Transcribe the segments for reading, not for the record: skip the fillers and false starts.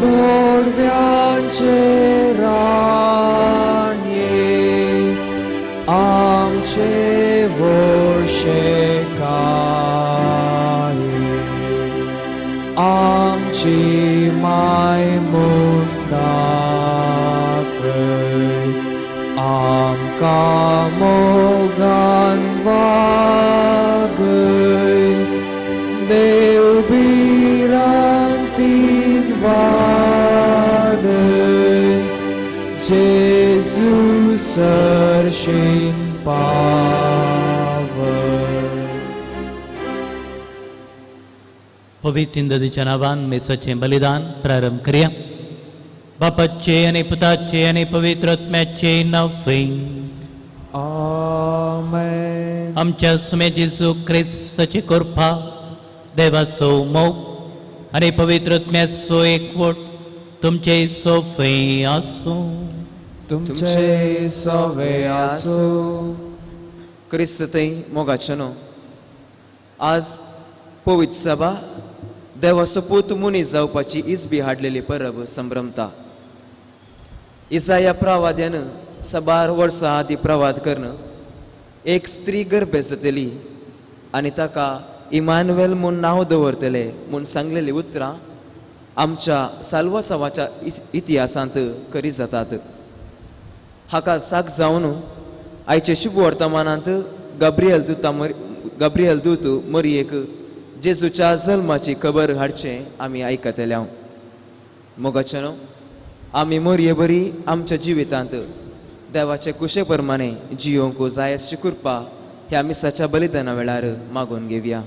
भोडव्यांचे राणये आमचे वोर्शेकाये आमची माय म्हूण दाखय आमकां मोगान वागय देव भिरांतीन वाडय जेजू सरशीन पावय. पवित्र नदीच्या नांवान मेसाचें बलिदान प्रारंभ करया. बापाचे आनी पुताचे आनी पवित्र आत्म्याचे नांव. आमेन. आमच्या सुमे जेजू क्रिस्ताची कृपा, देवाचो मोग आनी पवित्र आत्म्याचो एकवट तुमचे सोफे आसूं. तुमचे सवे आसूं. क्रिस्त थंय मोगाचें न्हू आज पवित्र सभा देवाचो पूत मनीस जावपाची इजबी हाडलेली परब संभ्रमता. इसाया प्रवाद्यान साबार वर्सां आदीं प्रवाद करून एक स्त्री गर्भे जातली आनी ताका इमानुएल म्हूण नांव दवरतले म्हूण सांगलेलीं उतरां आमच्या साल्वासावाच्या इतिहासांत खरी जातात. हाका साक जावन आयचे शुभ वर्तमानांत गाब्रियल दूत मरियेक जेजूच्या जल्माची खबर हाडचें आमी आयकतले. मोगाचें न्हू आमी मरये बरी आमच्या जिवितांत देवाचे कुशे प्रमाणे जियोंक जाय अशी कृपा ह्या मिसाच्या बलिदाना वेळार मागून घेवया.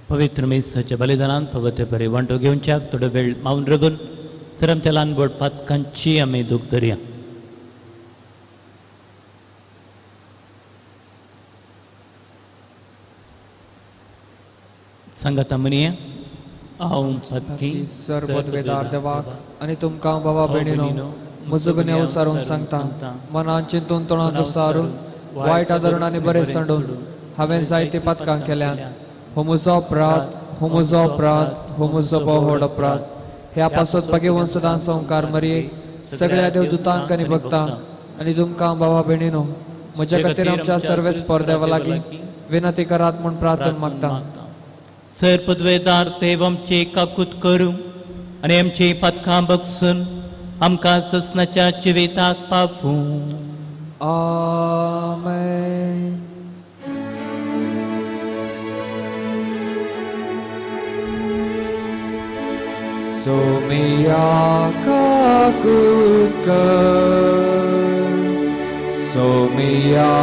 पवित्र मिसाच्या बलिदानान फावो ते बरे वांटो घेवच्याक थोडो वेळ मावन रगून सर आमच्या ल्हान व्हड पातकांची आमी दूख धरया. सांगाता म्हणया, हांव पातकी सर्वद्वेदार देवाक आनी तुमकां बाबा भयणीनो म्हजो गुन्यांव सारून सांगता. मनान चिंतून तोंडान सारून वायट आदरून आनी बरें सांडून हांवें जायतीं पातकां केल्यान. हो म्हजो अपराध, हो म्हजो अपराध, हो म्हजो भोव व्हड अपराध. ह्या पासत भाग्यवंत सदां संवकार मरयेक सगळ्या देवदूतांक आनी भक्तांक आनी तुमकां बाबा भयणीनो म्हज्या खातीर आमच्या सर्वेस्पर देवा लागीं विनंती करात म्हूण प्रार्थना मागता. सर पदवेदार देव आमची काकूत करूं आनी आमची पातकां बगसून आमकां ससनाच्या जिविताक पावूं. आमेन. सोमिया काकूत कर, सोमिया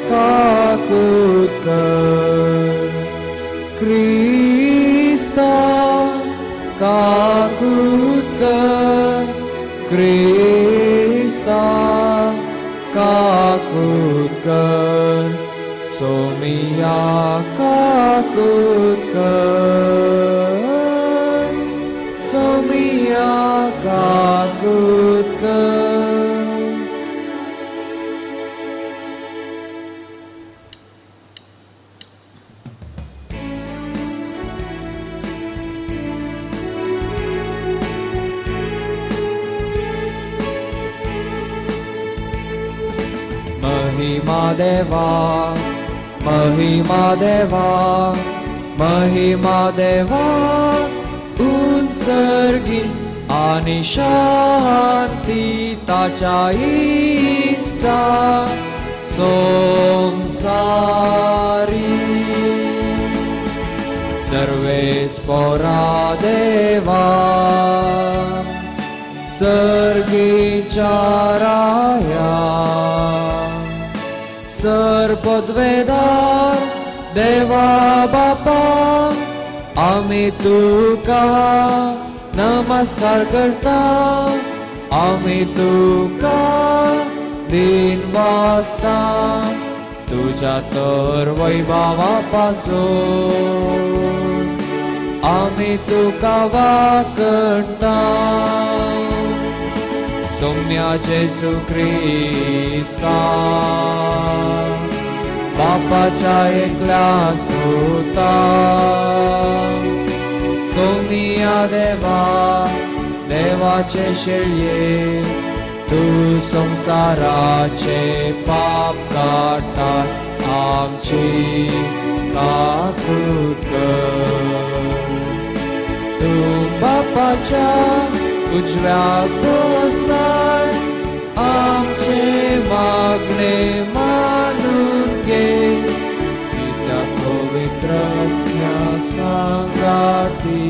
काकूत कर, क्रिस्ता काकूत कर, क्रिस्ता काकूत कर, सोमिया काकूत कर, सोमिया काकूत कर. महिमा देवा, महिमा देवा, महिमा देवा उत्सर्गी आनी शांती ताच्या इश्टा संसारी. सर्वेस्पोरा देवा सर्गीच्या राया सर्पद्वेदार देवा बापा आमी तुका नमस्कार करता, आमी तुका दिन वाजता तुझ्या तर वैभावा पासून आमी तुका वाकडता. सोम्या जेजू क्रिस्ता बापाच्या एकल्या सुता सोमिया देवा देवाचे शेळये तूं संवसाराचे पाप काडटा आमची काकूत कर. तूं बापाच्या उजव्या बसलाय आमचे मागणे मानून घे कित्याक पवित्र सांगाती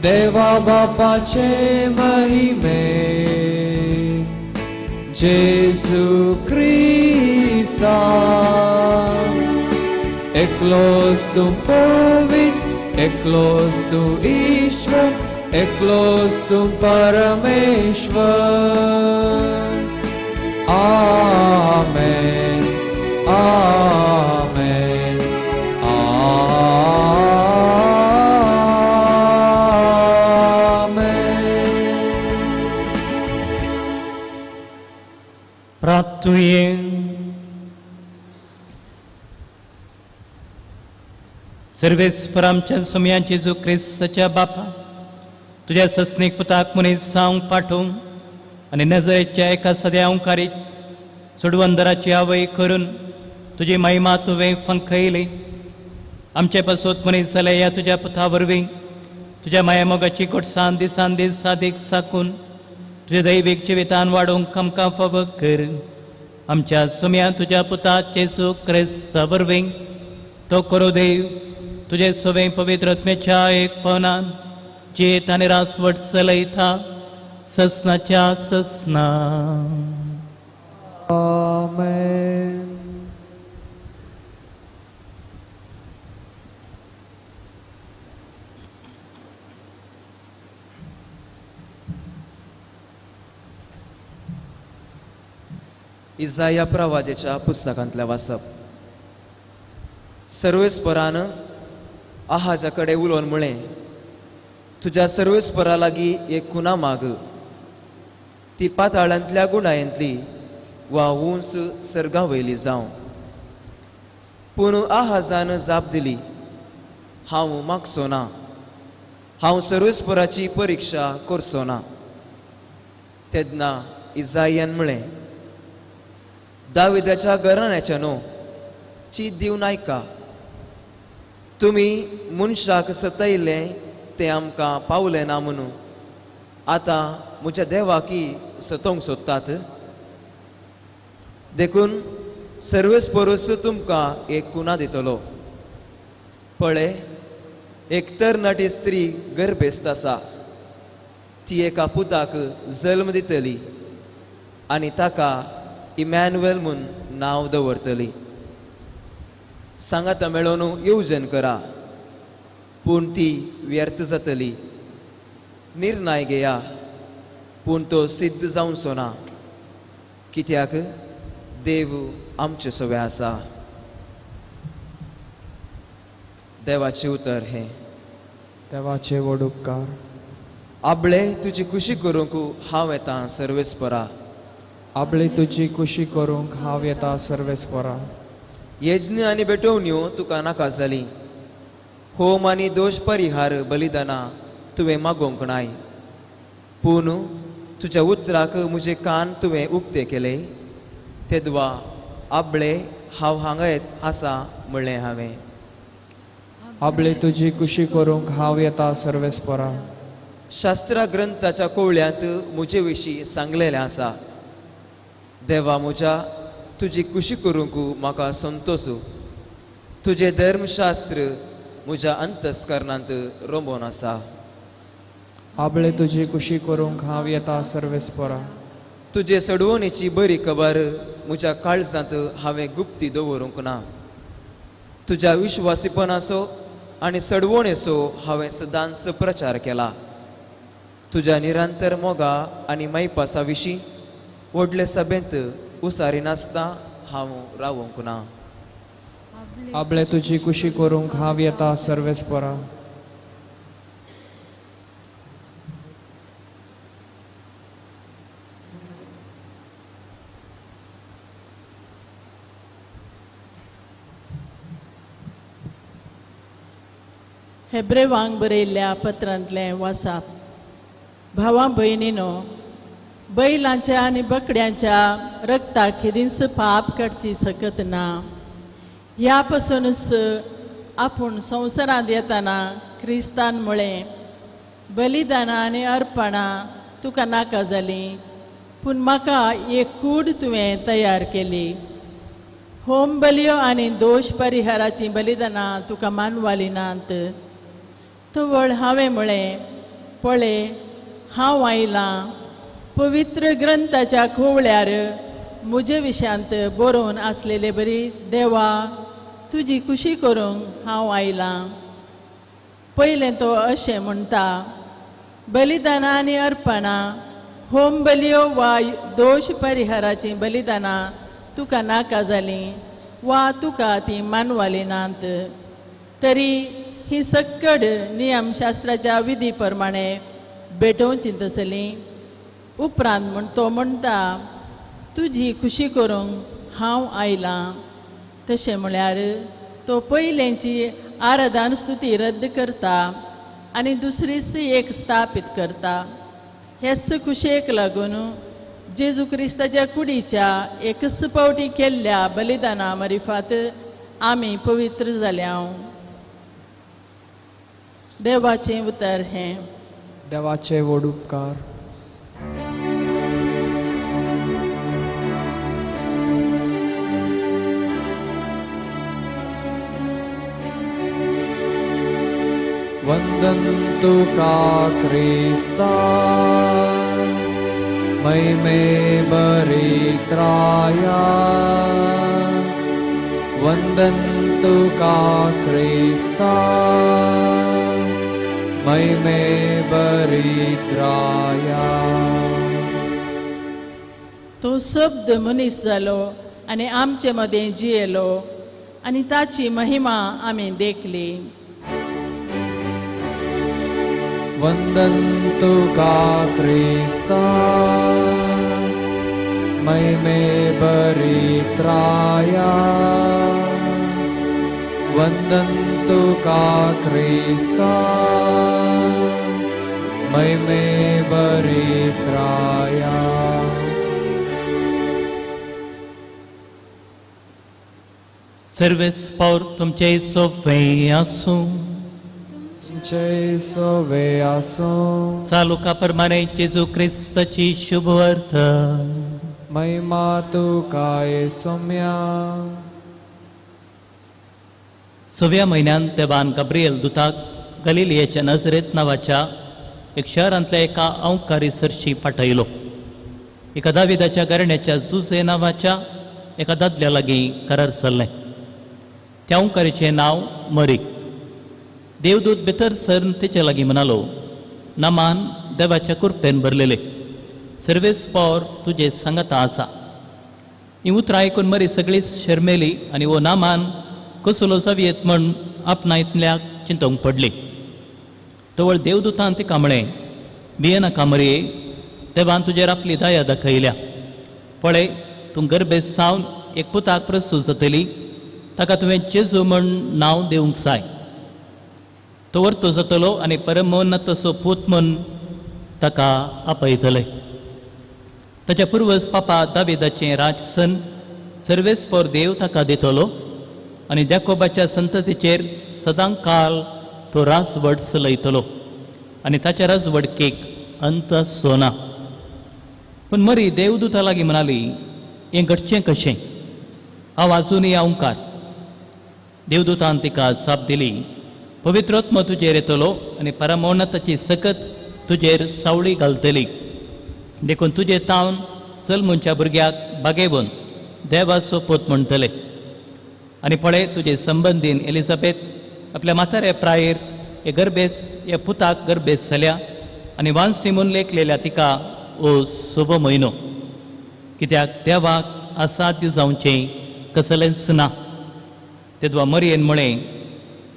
देवा बापाचे महिमे जेजू क्रिस्ता एकलोच तूं पवित्र एकलोच तूं ईश्वर एकलोच तूं परमेश्वर. आमेन आमेन आमेन. प्राप्तुये सर्वेस्पर आमच्या सोम्या जेजू क्रिस्ताच्या बापा तुज्या सस्नीक पुताक मनीस सावंक पाठोवंक आनी नजरेच्या एका सद्या अंकारीत सोडवंदराची आवय करून तुजी महिमा तुवें फंखयली. आमचे पासत मनीस जाले ह्या तुज्या पुता वरवीं तुज्या मायामोगाची गोडसान दिसान दीस सादीक साकून तुज्या दैवीक जिवितान वाडोवंक आमकां फावो कर. आमच्या सोम्या तुज्या पुता जेजू क्रिस्ता वरवीं तो करो देव तुजे सवें पवित्र आत्म्याच्या एक पवनान जेत आनी रासवट चलयता ससनाच्या ससना. आमेन. इजाया प्रवादेच्या पुस्तकांतलें वाचप. सर्वेस्परान आहाजा कडेन उलोवन म्हळें तुज्या सर्वेस्परा लागीं एक खुना माग ती पाताळांतल्या गुणायेंतली वा उंच सर्गा वयली जावं. पूण आहाजान जाप दिली हांव मागचो ना हांव सर्वेस्पराची परिक्षा करचो ना. तेन्ना इजायान म्हळें दाविदाच्या घराण्याच्या न्हू चीत दिवन आयका तुमी मनशाक सतयलें तें आमकां पावलें ना म्हणून आतां म्हज्या देवाकी सतोवंक सोदतात. देखून सर्वेस्परूच तुमकां एक कुना दितलो. पळय एक तरणाटी स्त्री गर्भेस्त आसा ती एका पुताक जल्म दितली आनी ताका इमॅन्युएल म्हूण नांव दवरतली. सांगाता मेळोवन येवजण करा पूण ती व्यर्थ जातली. निर्णय घेया पूण तो सिद्ध जावचो ना कित्याक देव आमचे सवे आसा. देवाचें उतर हें. देवाचे व्हड उपकार. आबळे तुजी खुशी करूंक हांव येता सर्वेस्परा. आबळे तुजी खुशी करूंक हांव येता सर्वेस्परा. यज्ञ आनी भेटवण्यो तुका नाका जाली होम आनी दोश परिहार बलिदानां तुवें मागोवंक नाय पूण तुज्या उतराक म्हजे कान तुवें उक्ते केले तेदवा आबळे हांव हांगा येत आसा म्हणलें हांवें. आबळे तुजी खुशी करूंक हांव येता सर्वेस्परा. शास्त्रा ग्रंथाच्या कोवळ्यांत म्हजे विशीं सांगलेलें आसा देवा म्हज्या तुजी खुशी करूंक म्हाका संतोश तुजें धर्मशास्त्र म्हज्या अंतस्करणांत रोंबोवन आसा. आबळे तुजी खुशी करूंक हांव येता सर्वेस्परा. तुजे सडवणेची बरी खबर म्हज्या काळजांत हांवें गुप्ती दवरूंक ना. तुज्या विश्वासीपणाचो आनी सडवणेचो हांवें सदांच प्रचार केला. तुज्या निरंतर मोगा आनी मायपासा विशीं व्हडले सभेंत उसारिनासतना हांव रावोंक ना. आपले तुजी खुशी करूंक हांव येता सर्वेस्परा. हेब्रेवांक बरयल्ल्या पत्रांतलें वासाप. भावा भयणीनो, बैलांच्या आनी बकड्यांच्या रक्ताक केदींच पाप काडची सकत ना. ह्या पासूनच आपूण संवसारांत येताना क्रिस्तान म्हळें, बलिदानां आनी अर्पणां तुका नाका जालीं, पूण म्हाका एक कूड तुवें तयार केली. होम बलयो आनी दोश परिहाराचीं बलिदानां तुका मानवाली नात. तवळ हांवें म्हळें, पळय हांव आयलां, पवित्र ग्रंथाच्या खोवळ्यार म्हजे विशयांत बरोवन आसलेले बरी देवा तुजी खुशी करूंक हांव आयलां. पयलें तो अशें म्हणटा, बलिदानां आनी अर्पणां, होम बलयो वा दोश परिहाराचीं बलिदानां तुका नाका जालीं वा तुका तीं मानवाली नात. तरी ही सक्कड नियमशास्त्राच्या विधी प्रमाणे भेटोवची तसली. उपरांत म्हण तो म्हणटा, तुजी खुशी करूंक हांव आयलां. तशें म्हळ्यार तो पयलेंची आराधन स्तुती रद्द करता आनी दुसरीच एक स्थापीत करता. हेच खुशयेक लागून जेजू क्रिस्ताच्या कुडीच्या एकच पावटी केल्ल्या बलिदाना मरिफात आमी पवित्र जाल्या. देवाचें उतर हें. देवाचे व्हड उपकार. वंदन तुका क्रिस्ता, महिमे बरित्राया. वंदन तुका क्रिस्ता, महिमे बरित्राया. तो शब्द मनीस जालो आनी आमचे मदें जियेलो आनी ताची महिमा आमी देखली. वंदन तुका क्रिस्ता, महिमे बरित्राया. वंदन तुका क्रिस्ता, महिमे बरित्राया. सर्वेस पावर तुमचे सोफे आसूं. तुमचे सोवे आसूं. सालुका प्रमाणे जेजू क्रिस्ताची शुभवार्ता. महिमा तुका येसुम्या. सव्या म्हयन्यान देवान गाब्रिएल दुताक गलिलियाच्या नजरेत नांवाच्या एक शहरांतल्या एका अंकारी सरशी पाठयलो. एका दाविदाच्या घराण्याच्या जुजे नांवाच्या एका दादल्या लागीं करार सरलें. त्या अंकारीचें नांव मरी. देवदूत भितर सरन तेचे लागीं म्हणालो, नामान देवाच्या कुरपेन भरलेले, सर्वेस पावर तुजे सांगाता आसा. ही उतरां आयकून मरी सगळीच शर्मेली आनी हो नामान कसलो जावयेत म्हण आपणायतल्याक चिंतूंक पडली. तवळ देवदूतान तिका म्हळें, भियेनाका मरये, देवान तुजेर आपली दया दाखयल्या. पळय, तूं गर्भेत सावन एक पुताक प्रस्तूत जातली, ताका तुवें जेजू म्हण नांव दिवंक जाय. तो वर्तो जातलो आनी परमोन्नताचो पूत म्हण ताका आपयतले. ताच्या पुर्वज पापा दाविदाचें राजसन सर्वेस्पर देव ताका दितलो आनी जाकोबाच्या संततीचेर सदां काल तो राजवट चलयतलो आनी ताच्या राजवटकेक अंत आसचो ना. पूण मरी देवदूता लागीं म्हणाली, हें घडचें कशें? हांव आजुनूय अंकार. देवदूतान तिका जाप दिली, पवित्रात्मो तुजेर येतलो आनी परमोन्नताची सकत तुजेर सावळी घालतली. देखून तुजे तावन चलमुंच्या भुरग्याक बागेवन देवाचो पूत म्हणटले. आनी पळय, तुजे संबंदीन एलिझाबेथ आपल्या म्हाताऱ्या प्रायेर हे गर्भेस ह्या पुताक गर्भेस जाल्या आनी वांजणी म्हूण लेखलेल्या तिका हो सवो म्हयनो. कित्याक देवाक असाध्य जावचें कसलेंच ना. तेदवा मरयेन म्हळें,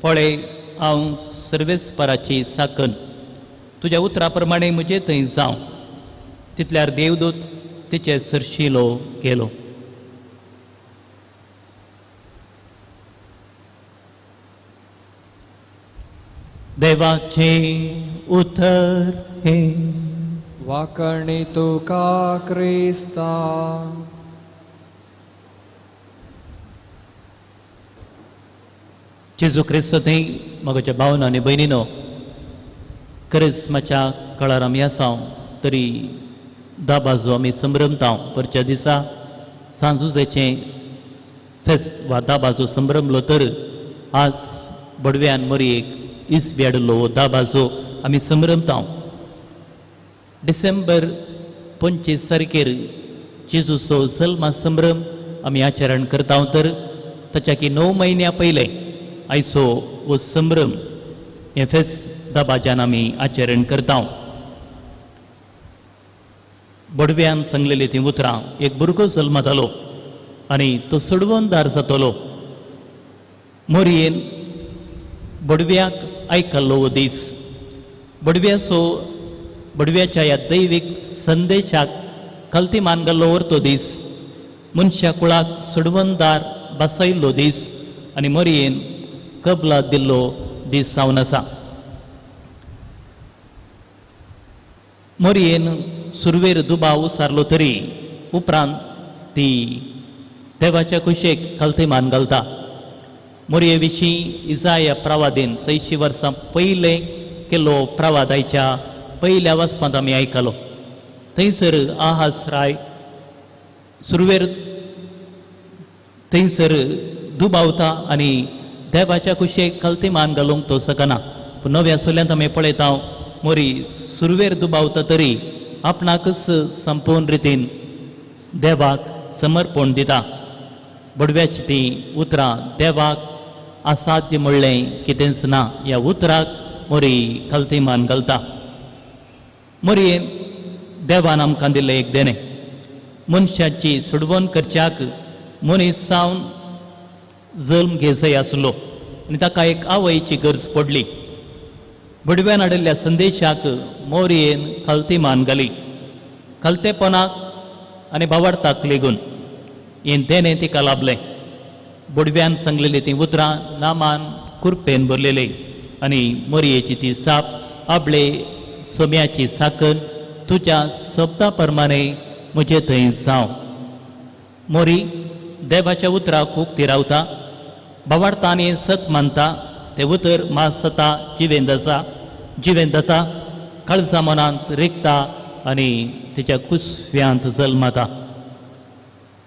पळय हांव सर्वेस्पराची साकन, तुज्या उतरा प्रमाणे म्हजे थंय जावं. तितल्यार देवदूत तिचे सरशिलो गेलो. देवाचे उतर हे वाकणी तुका क्रिस्ता. जेजू क्रिस्त थंय म्हज्या भावनो आनी भयणीनो, क्रिस्माच्या कळार आमी आसा तरी धा बाजू आमी संभ्रमता. परच्या दिसा सांजुजेचें फेस्त वा धा बाजू संभ्रमलो तर आज बडव्यान मोरयेक इसबी हाडिल्लो हो धा बाजू आमी संभ्रमता. डिसेंबर 25 तारखेर जेजूचो जल्मा संभ्रम आमी आचरण करता तर ताच्या की 9 म्हयन्या पयलें आयचो हो संभ्रम हें फेस्त दबाज्यान आमी आचरण करता. बडव्यान सांगलेली तीं उतरां, एक भुरगो जल्मतालो आनी तो सोडवणदार जातलो. मोरयेन बडव्याक आयकल्लो हो दीस. बडव्याचो बडव्याच्या ह्या दैवीक संदेशाक कल्ती मान घाल्लो तो दीस, मनशा कुळाक सोडवणदार बसयल्लो दीस आनी मोरयेन कबला दिल्लो दीस जावन आसा. मोरयेन सुरवेर दुबाव उसारलो तरी उपरांत ती देवाच्या कुशेक कल्ती मान घालता. मोरये विशीं इजाया प्रवादीन 600 वर्सां पयलें केल्लो प्रवाद आयच्या पयल्या वाचपांत आमी आयकलो. थंयसर आहाज राय सुरवेर थंयसर दुबावता आनी देवाच्या कुशेक कल्ती मान घालूंक तो शकना. पूण नव्या सोल्यांत आमी पळयता मोरी सुरवेर दुबावता तरी आपणाकच संपूर्ण रितीन देवाक समर्पण दिता. बडव्याची ती उतरां देवाक असाध्य म्हणलें कितेंच ना ह्या उतराक मोरी कल्ती मान घालता. मोरयेन देवान आमकां दिल्लें एक देणें, मनशाची सोडवण करच्याक मनीस जावन जल्म घेजय आसलो आनी ताका एक आवयची गरज पडली. बडव्यान हाडिल्ल्या संदेशाक मोरयेन कल्ती मान घाली. कल्तेपणाक आनी भावार्थाक लेगून हें देणें तिका लाभलें. बडव्यान सांगलेली तीं उतरां नामान कुरपेन भरलेली आनी मोरयेची ती साप आपले सोम्याची साकन तुज्या शब्दा प्रमाणे म्हजे थंय जावं. मोरी देवाच्या उतराक उक्ती रावता, भावार्थान सत मानता. तें उतर मास सता जिवेंत आसा, जिवेंत जाता, काळजा मनांत रिगता आनी तिच्या कुसव्यांत जल्मता.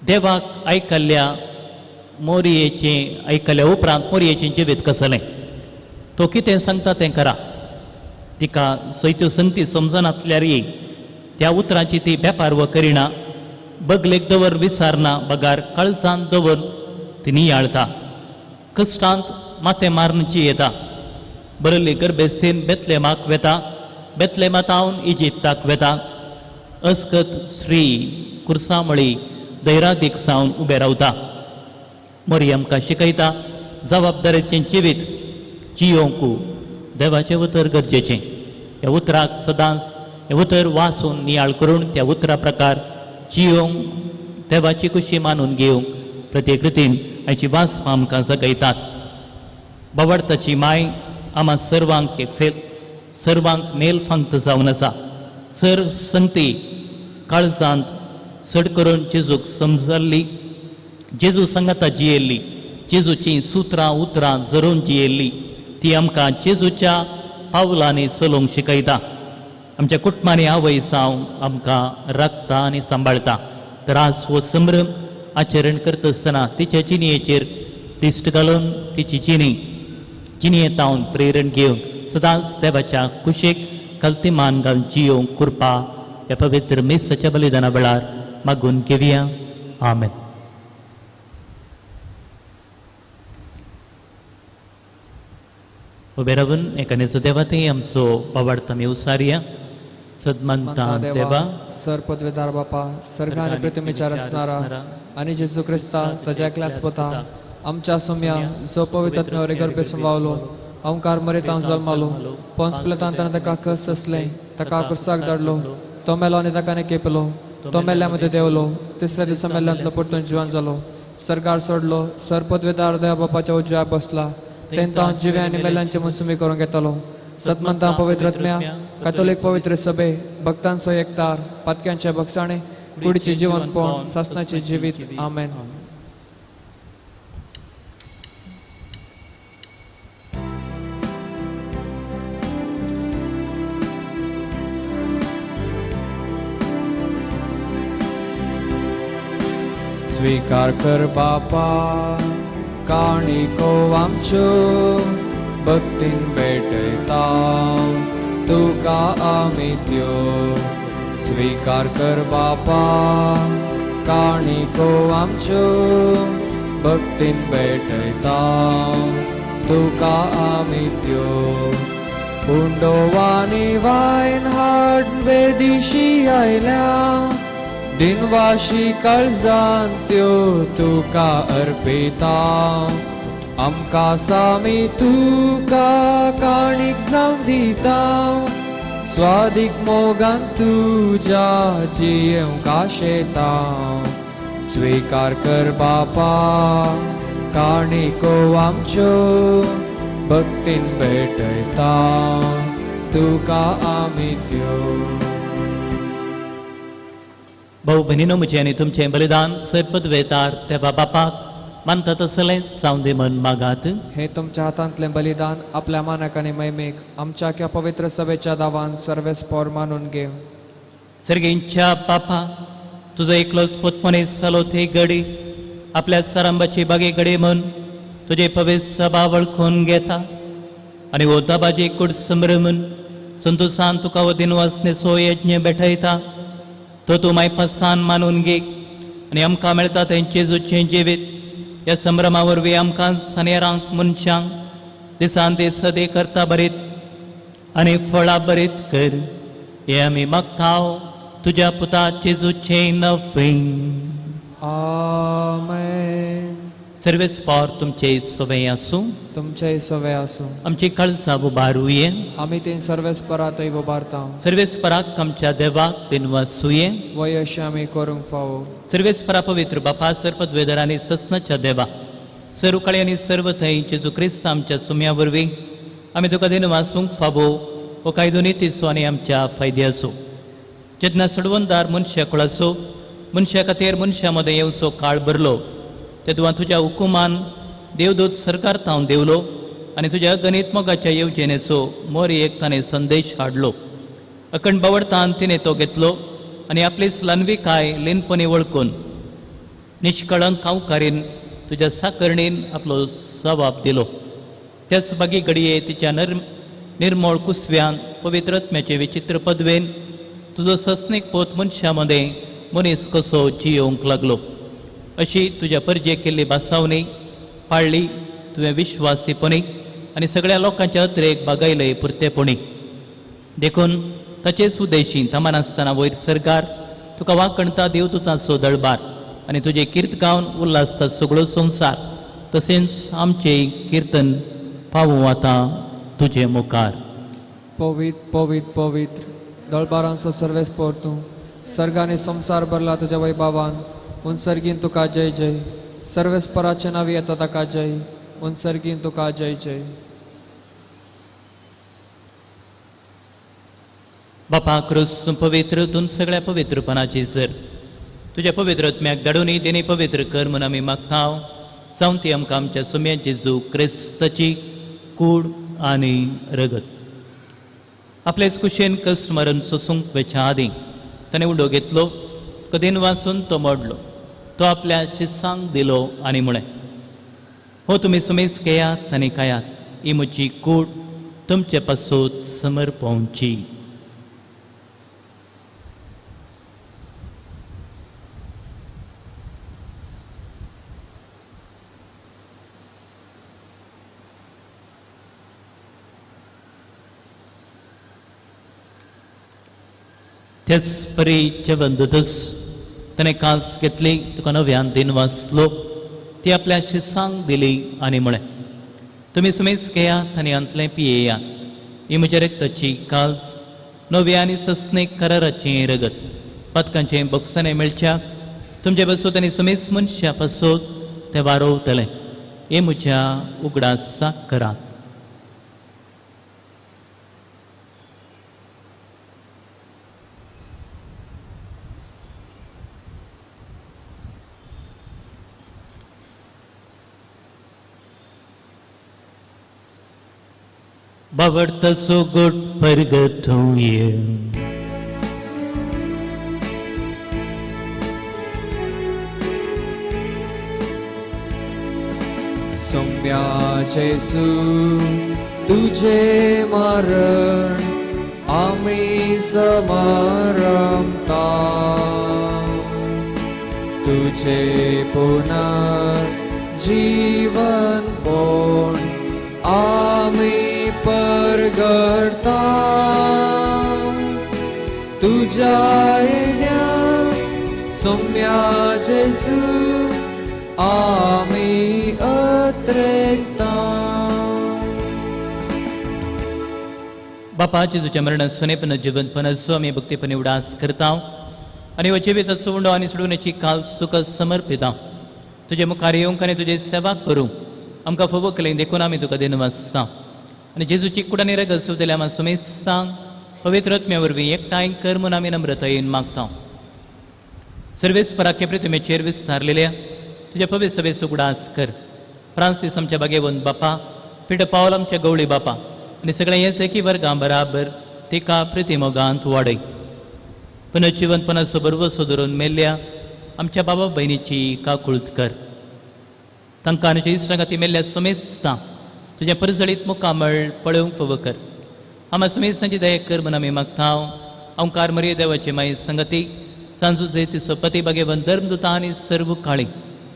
देवाक आयकल्ल्या मोरयेचें आयकल्या उपरांत मोरयेचें जिवीत कसलें, तो कितें सांगता तें करा. तिका सयत्यो संगती समजनातल्यारय त्या उतरांची ती बेपारव करिना, बगलेक दवर विचारना, बगार काळजांत दवर ती नियाळता. कश्टांत माथें मारून जियेता. बरयल्ली गर्भेस्तीन बेतलेमाक वेता, बेतलेमातावन इजिप्ताक वेता. अस्कत श्री कुर्सामळी दैरादीक सावन उबें रावता. मोरी आमकां शिकयता जबाबदारेचें जिवीत जियोवंक देवाचें उतर गरजेचें. ह्या उतराक सदांच हें उतर वाचून नियाळ करून त्या उतरा प्रकार जियोवंक देवाची खुशी मानून घेवंक प्रत्येक रितीन हाची वास आमकां जगयतात. बावडताची माय आमा सर्वांक एक फेल सर्वांक मेल फांक्त जावन आसा. सर संगती काळजांत चड करून जेजूक समजल्ली, जेजू सांगाता जियेल्ली, जेजूची सुत्रां उतरां जरोवन जियेल्ली ती आमकां जेजूच्या पावलांनी चलोवंक शिकयता. आमच्या कुटुंबांनी आवय जावं आमकां राखता आनी सांबाळटा. तर आज हो संभ्रम आचरण करता आसतना तिच्या जिणेचेर दिश्ट घालून तिची जिणी जिणेंत हांव प्रेरण घेवन सदांच देवाच्या कुशीक कल्ती मान घालून जियोवंक कृपा ह्या पवित्र मिसाच्या बलिदाना वेळार मागून घेवया. आमेन. उबे रावून एकानेचो देवा ते आमचो बाबार्थ आमी उसारया. सदमानता देवा सर पदवेदार बापा सर्ग आनी पृथ्वीचेर आसणारा आनी जेजू क्रिस्ता ताज्या एकल्याच पुता आमच्या सोम्या जो पवित्र आत्म्यावरी गर्भेसून वावलो अंकार मरेत हांव जल्मालो पोन्स पिलातान ताणें ताका कस आसलें ताका कुर्साक धाडलो तो मेलो आनी ताका केपलो तो मेल्ल्या मदें देंवलो तिसऱ्या दिसा मेल्ल्यांतलो परतून जिवन जालो सर्गार सोडलो सर पदवेदार देवा बापाच्या उजव्या बसला तेंत हांव जिवे आनी मेल्यांचे मुसुमी करूंक येतलो. सतमंता पवित्रत्म्या कातोलीक पवित्र सभे भक्तांचो एकतार पातक्यांचे बक्षाणे कुडीचे जिवनपण सासनाचे जिवीत. आमेन. स्वीकार कर बापा काणिको आमच्यो भक्तीन भेटयता तुका आमी त्यो. स्वीकार कर बापा काणिको आमच्यो भक्तीन भेटयता तुका आमी त्यो. उंडोवानी वायन हाड वेदिशी आयल्या दिनवाशी काळजान त्यो तुका अर्पिता. आमकां सामी तुका काणीक जावन दिता स्वादीक मोगान तुज्या जियेवंक आशेता. स्वीकार कर बापा काणिको आमच्यो भक्तीन भेटयता तुका आमी त्यो. भाऊ भयणीनो म्हजें आनी तुमचें बलिदान सरपदवेतार त्या बापाक मानता तसलें जावं दी मन मागात. हे तुमच्या हातांतलें बलिदान आपल्या मानाक आनी महिमेक आमच्या ह्या पवित्र सभेच्या दावान सर्वेस्पोर मानून घेव. सर्गेंच्या बापा तुजो एकलोच पूत मनीस जालो ते घडी आपल्या सारांबाची बागे घडी म्हूण तुजे पवित्र सभा वळखून घेता आनी हो दाबाजी कूड समर म्हूण संतोसान तुका हो दिनवासनेचो यज्ञ भेटयता. तो तूं मायपासान मानून घे आनी आमकां मेळटा तेंचे जेजूचें जिवीत ह्या संभ्रमा वरवीं आमकां सानेरांक मनशांक दिसान दीस सदे करता बरीत आनी फळां बरीत कर. हें आमी मागता तुज्या पुता जेजूचें नफें. आमेन. सर्वेस्पोर तुमचे सोवे आसूं. तुमचे सोवे आसूं. आमची काळजां उबारुये. आमी तीन सर्वेस्परातय उबारता. सर्वेस्पराक आमच्या देवाक दिनवासुये. वय अशें आमी करूंक फावो. सर्वेस्परा पवित्र बापा सर्पद्वेदर आनी ससनाच्या देवा सर्व काळी आनी सर्व थंय जेजू क्रिस्त आमच्या सुम्या वरवीं आमी तुका दिनवासूंक फावो हो कायदो नितीचो आनी आमच्या फायद्याचो. जेन्ना सडवंदार मनशा कुळाचो मनशा खातीर मनशा मदें येवचो काळ भरलो तेदुआ तुज्या हुकुमान देवदूत सरकार थावन देवलो आनी तुज्या गणीत मोगाच्या येवजणेचो मोरी एक ताणें संदेश हाडलो. अखंड बावडतान तिणें तो घेतलो आनी आपलीच ल्हानविकाय लीनपणी वळखून निश्कळंक कावकारीन तुज्या साकरणीन आपलो जबाब दिलो. त्याच बागी घडये तिच्या निर्मळ कुसव्यान पवित्रत्म्याचे विचित्र पदवेन तुजो सस्नीक पोत मनशा मदें मनीस कसो जियोवंक लागलो. अशी तुज्या परजे केल्ली भासावणी पाळ्ळी तुवें विश्वासीपणी आनी सगळ्या लोकांच्या अत्रेक बागायले पुरतेपणी. देखून ताचेच उद्देशी थांबनासतना वयर सरकार तुका वाकणता देवदूतांचो दळबार आनी तुजें कीर्त गावन उल्हासता सगळो संवसार. तशेंच आमचें किर्तन पावूं आतां तुजे मुखार. पवित्र पवित्र पवित्र दळबारांचो सर्वेस्पोर तूं सर्गांनी संवसार भरला तुज्या वैभावान. उनसर्गीन तुका जय जय. सर्वेस्पराचे नांव येता ताका जय. उनसर्गीन तुका जय जय. बापा क्रूस पवित्र तूं सगळ्या पवित्रपणाची जर तुज्या पवित्र आत्म्याक धाडून देणे पवित्र कर म्हूण आमी मागता. जावन ती आमकां आमच्या सुम्या जेजू क्रिस्ताची कूड आनी रगत. आपलेच कुशेन कश्ट मरण सोसूंक वेच्या आदीं ताणें उडो घेतलो, कदीन वाचून तो मोडलो, तो आपल्या शिसांक दिलो आनी म्हळें, हो तुमी सुमेज घेयात आनी खायात, ही म्हजी कूड तुमचे पासून समर्पवची. त्याच परी जेवण जातच ताणें कांच घेतली, तुका नव्यान दिन वाचलो, ती आपल्या शिसांक दिली आनी म्हळें, तुमी सुमेज घेयात आनी हांतलें पियेयात, ही म्हज्या रक्ताची काल्स नव्या आनी सस्नेक कराराचें रगत, पातकांचें बोगसणें मेळच्याक तुमचे पासून आनी सुमेज मनशा पासून तें वारोवतलें, हें म्हज्या उगडासाक करात. बावडताचो गोट परगटूंये. सोम्या जेजू तुझे मरण आमी समारंभता, तुझे पुनर्जीवन पण आमी परगडता, तुझ्या येण्या सोम्या जेजू आमी अत्रेकता. बापा जेजूच्या मरण सोनेपण जिवंतपणाचो आमी भक्तीपणे उडास करता आनी हो जिविताचो उंडो आनी सोडवण्याची काल्स तुका समर्पिता. तुजे मुखार येवंक आनी तुजे सेवा करूंक आमकां फावो केलें देखून आमी तुका दिनवासता आनी जेजूची कुडानी रगत सुवतल्या आमकां सुमेस्तांक पवित्र आत्म्या वरवीं एकठांय कर म्हूण आमी नम्रतायेन मागता. सर्वेस्पराके प्रतिमेचेर विस्तारलेल्या तुज्या पवित्र सभेचो उगडास कर. फ्रांसीस आमच्या बागेवन बापा, पिटर पावल आमच्या गवळी बापा आनी सगळ्या हेच एकी वर्गां बराबर तिका प्रतिमोगांत वाडय. पुनर्जिवनपणाचो बरवसो धरून मेल्ल्या आमच्या बाबा भयणीची काकुळत कर. तांकां आनी इश्टां खातीर मेल्ल्या सुमेस्तां तुज्या परजळीत मुखामळ पळोवंक फावो कर. आमा सुमेस्तांची दया कर म्हूण आमी मागता. ओंकार मरिये देवाची माई संगती सांजू तिचो पती बागेवन धर्मदुतां आनी सर्व काळी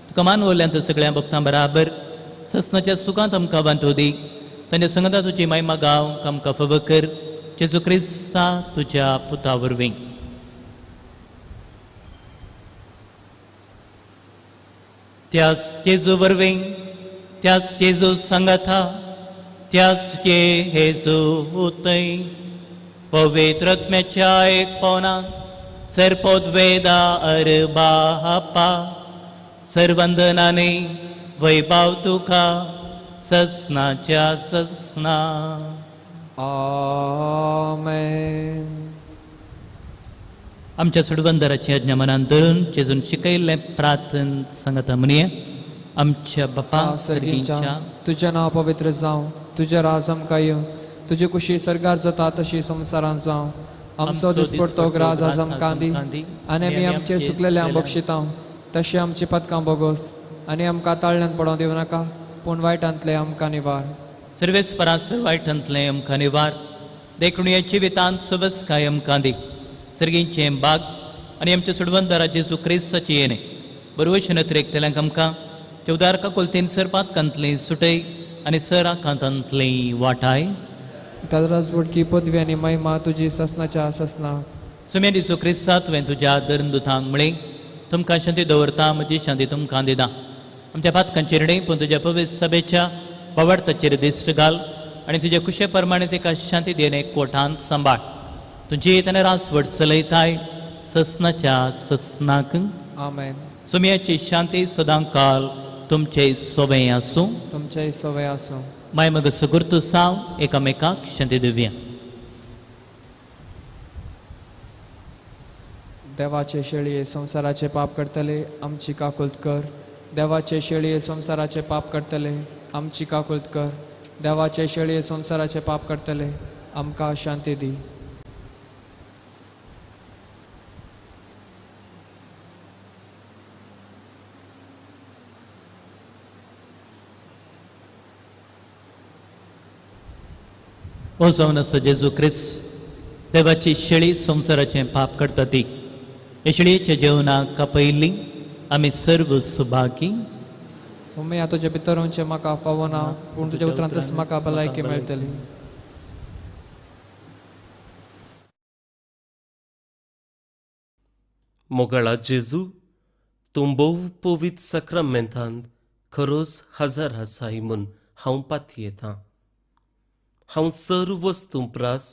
तुका मानवल्ल्यांत सगळ्या भक्तां बराबर ससनाच्या सुखांत आमकां वांटो दी. तांच्या संगता तुजी महिमा गावंक आमकां फावो कर. जेजू क्रिस्ता तुज्या पुता वरवीं. त्याच जेजू वरवीं, त्याच जेजू सांगाता, त्याच जे हेजू उतय पवित्र आत्म्याच्या एक पवनान सर्पोद्वेदा अरबापा सर्वंदनाने वैभाव तुका ससनाच्या ससना. आमेन. आमच्या सुडवंदराची आज्ञा मनान धरून जेजून शिकयल्लें प्रार्थन सांगता म्हणये. आमच्या बापा सर्गींच्या, तुजें नांव पवित्र जावं, तुजें राज आमकां येवं, तुजी कुशी सर्गार जाता तशी संवसारांत जावं. आमचो दिसपडतो ग्रास आज आमकां दी आनी आमी आमचे सुकलेले बक्षिता तशें आमची पदकां बोगोस आनी आमकां ताळ्यान पडोवंक दिवं नाका, पूण वायटांतलें आमकां निवार. सर्वेस्परा वायटांतलें आमकां निवार, देखून ह्या जिवितांत सवस्काय आमकां दी. सर्गींचें बाग आनी आमच्या सुडवंदरा जेजू क्रिस्ताची येणे बरवश नत्रेक तेल्यांक आमकां ते उदार काकुलतीन सरपातकांतलें सुटय आनी सराकांतांतलें वाटाय. ताजराजवटकी पदवी आनी महिमा तुजी ससनाच्या ससना. सुम्या जेजू क्रिस्ता तुवें तुज्या धर्मदुतांक म्हळें, तुमकां शांती दवरता, म्हजी शांती तुमकां दिता. आमच्या पातकांचेर न्हय पूण तुज्या पवित्र सभेच्या बावडताचेर दिश्ट घाल आनी तुज्या कुशे प्रमाणे तिका शांती दिवन कोठांत सांबाळ. तुजी ताणें रासवट चलयताय ससनाच्या ससनाक. आमेन. सुम्याची शांती सदां काल तुमचे सोबें आसूं. तुमचे सोबें आसूं. माय मग सुगुर्तू साव एकामेकाक शांती दिवया. देवाचे शेळये संवसाराचे पाप करतले आमची काकुळत कर. देवाचे शेळये संवसाराचे पाप करतले आमची काकुळत कर. देवाचे शेळये संवसाराचे पाप करतले आमकां शांती दी. ओ जावन आसा जेजू क्रिस्त देवाची शेळी संवसाराचें पाप करता ती हे शेळयेच्या जेवणाक कापयल्ली आमी सर्व सुभागी. उमेया तुजे भितर वचचें म्हाका फावना, पूण तुज्या उतरांतच म्हाका भलायकी मेळटली. मोगाळा जेजू, तूं भोव पवित्र साक्रामेंतांत खरोच हजर आसाय म्हूण हांव पातयेतां. हांव सर्व वस्तूं प्रास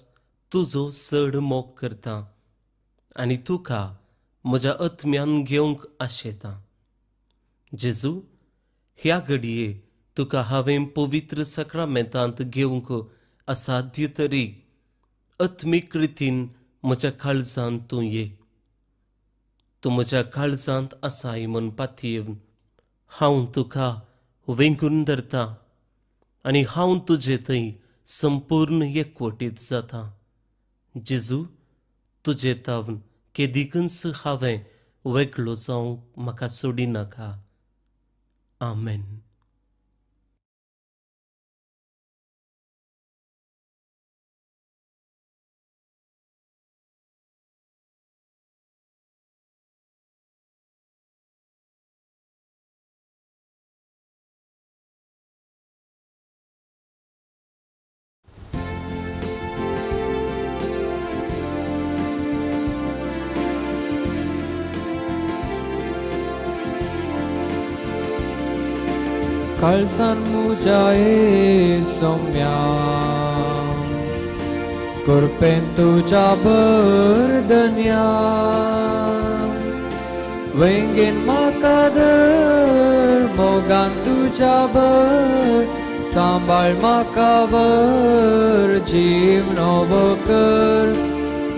तुजो चड मोग करतां आनी तुका म्हज्या आत्म्यान घेवंक आशेतां. जेजू, ह्या घडये तुका हांवें पवित्र साक्रामेंतांत घेवंक असाध्य तरी आत्मीक रितीन म्हज्या काळजांत तूं ये. तूं म्हज्या काळजांत आसाय म्हूण पातयेवन हांव तुका वेंगून धरतां आनी हांव तुजे थंय संपूर्ण एकवटीत जाता. जेजू, तुजे तावन केदिकूच हांवें वेगळो जावंक म्हाका सोडिनाका. आमेन. काळजान मुज्या सोम्या कृपेन तुज्या बरदन्या वेंगेन म्हाका धर मोगान तुज्या बर सांबाळ म्हाका वर जीव नवो कर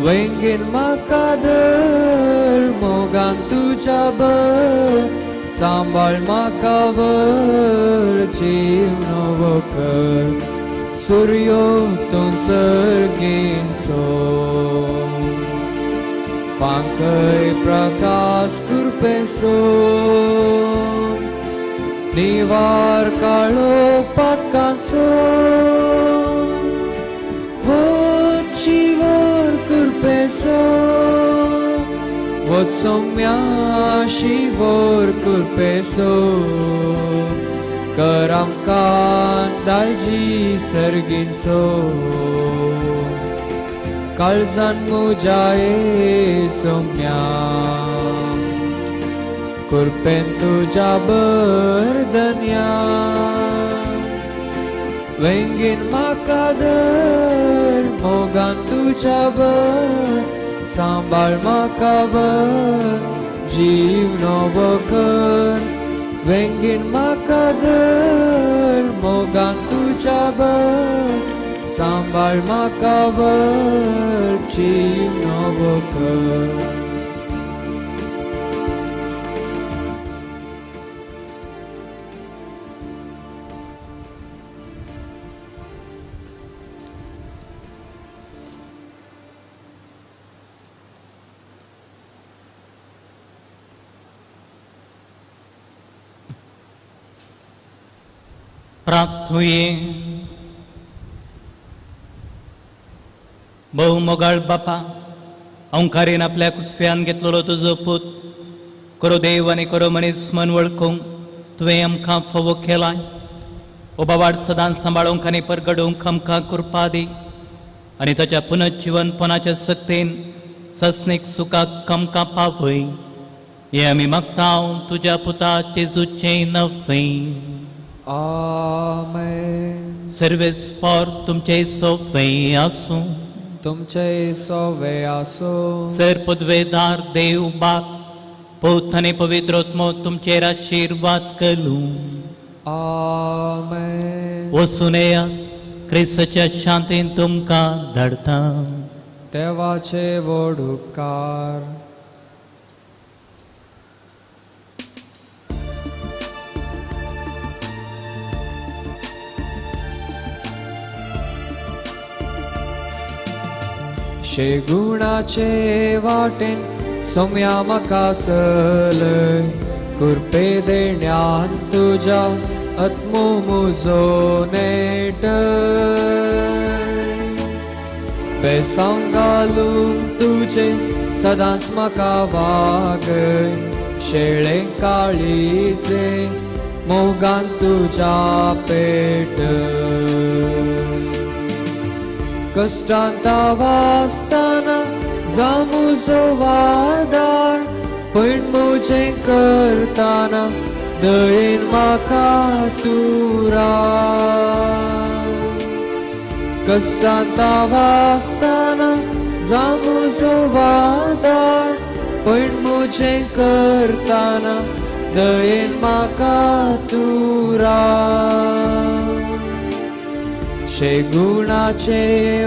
वेंगेन म्हाका धर मोगान तुज्या बर सांबाळ म्हाका वर जीव नवो कर. सुर्यो तूं सर्गींचो फांकय प्रकाश कृपेचो निवार काळो पातकांचो वच शिवर कृपेचो वच सौम्या शिवर कृपेचो कर आमकां दायजी सर्गींचो. काळजान मुज्या सोम्या कृपेन तुज्या बरदन्या वेंगेन म्हाका धर मोगान तुज्या बर सांबाळ म्हाका वर जीव नवो कर वेंगेन म्हाका धर मोगान तुज्या बर सांबाळ म्हाका वर जीव नवो कर. प्राप्त हुए। भोव मोगाळ बापा, अंकारीन आपल्या कुसव्यान घेतलेलो तुजो पूत करो देव आनी करो मनीस मन वळखूंक तुवें आमकां फावो केलाय। ओ बाबाड सदांच सांबाळूंक आनी परगडूंक आमकां कृपा दी आनी ताच्या पुनर्जिवनपणाच्या सक्तेन सस्नीक सुखाक आमकां पावय। हें आमी मागता तुज्या पुता जेजूचें नवें। आमेन। सर्वेस्पर तुमचे सोवे आसूं। तुमचे सोवे आसूं। सर पदवेदार देव बाप पूत आनी पवित्र आत्मो तुमचेर आशिर्वाद करूं। आमेन। वचून येयात, क्रिस्ताच्या शांतीन तुमकां धाडटा। देवाचे व्हड उपकार। शेगुणाचे वाटेन सोम्या म्हाका सलय कृपे देण्यान तुज्या आत्मो मुजो नेट बेसांव घालून तुजें सदांच म्हाका वागय शेळें काळीजे मोगान तुज्या पेट कश्टांत वासतना जावं म्हजो वादार पूण म्हजें करतना दयेन म्हाका तूं राव। कश्टांत वासतना जावं म्हजो वादार पूण म्हजें करतना दयेन म्हाका तूं राव। शेगुणाचे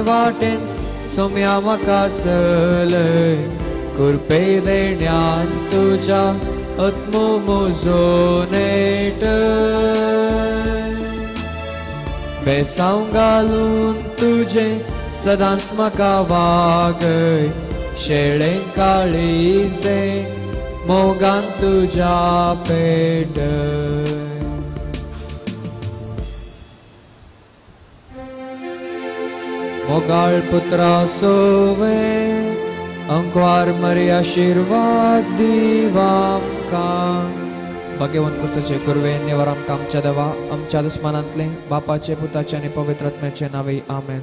वाटेन सोम्या म्हाका सलय कृपे देण्यान तुज्या आत्मो म्हजो नेट बेसांव घालून तुजें सदांच म्हाका वागय, शेळें काळीजें मोगान तुज्या पेटय. मोगाळ पुत्रा सोवे अंकवार मरी आशिर्वाद दिवामकां. भगवान कुसाचे कुर्वे निवार आमकां आमच्या देवा आमच्या दुस्मानांतले बापाचे पुताचे आनी पवित्र आत्म्याचे नावे आमेन.